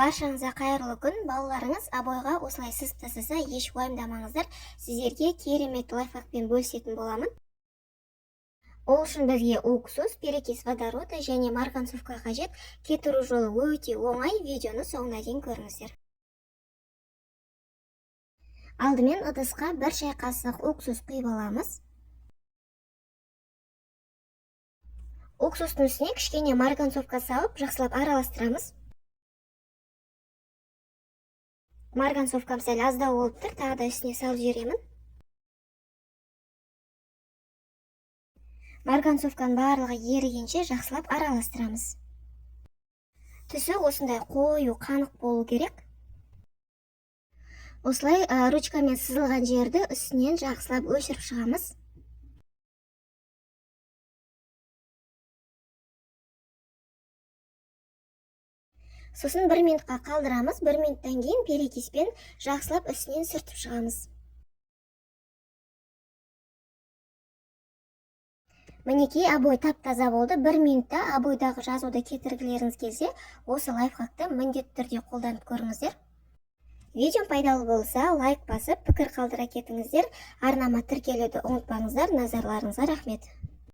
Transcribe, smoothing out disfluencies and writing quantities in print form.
Баршаңызға қайырлы күн! Балаларыңыз обойға осылай сызып тастаса, еш уайымдамаңыздар. Сіздерге керемет лайфхакпен бөлісетін боламын. Ол үшін бізге уксус, перекись водорода және марганцовка қажет. Кетіру жолы өте оңай, видеоны соңына дейін көріңіздер. Алдымен ыдысқа 1 шай қасық уксус құйып аламыз. Уксустың үстіне кішкене марганцовка салып, жақсылап араластырамыз. Марганцовкам сәл аздау болып тұр, тағы да үстіне салып жіберемін. Марганцовканың барлығы ерігенше жақсылап араластырамыз. Түсі осындай қою, қанық болу керек. Осылай ручкамен сызылған жерді үстінен жақсылап өшіріп шығамыз. Сосын 1 минутқа қалдырамыз. 1 минуттан кейін перекиспен жақсылап үстінен сүртіп шығамыз. Мінекей, обой тап-таза болды. 1 минутта обойдағы жазуды кетіргілеріңіз келсе, осы лайфхакты міндетті түрде қолданып көріңіздер. Видеом пайдалы болса, лайк басып, пікір қалдыра кетіңіздер. Арнама тіркелуді ұмытпаңыздар. Назарларыңызға рахмет.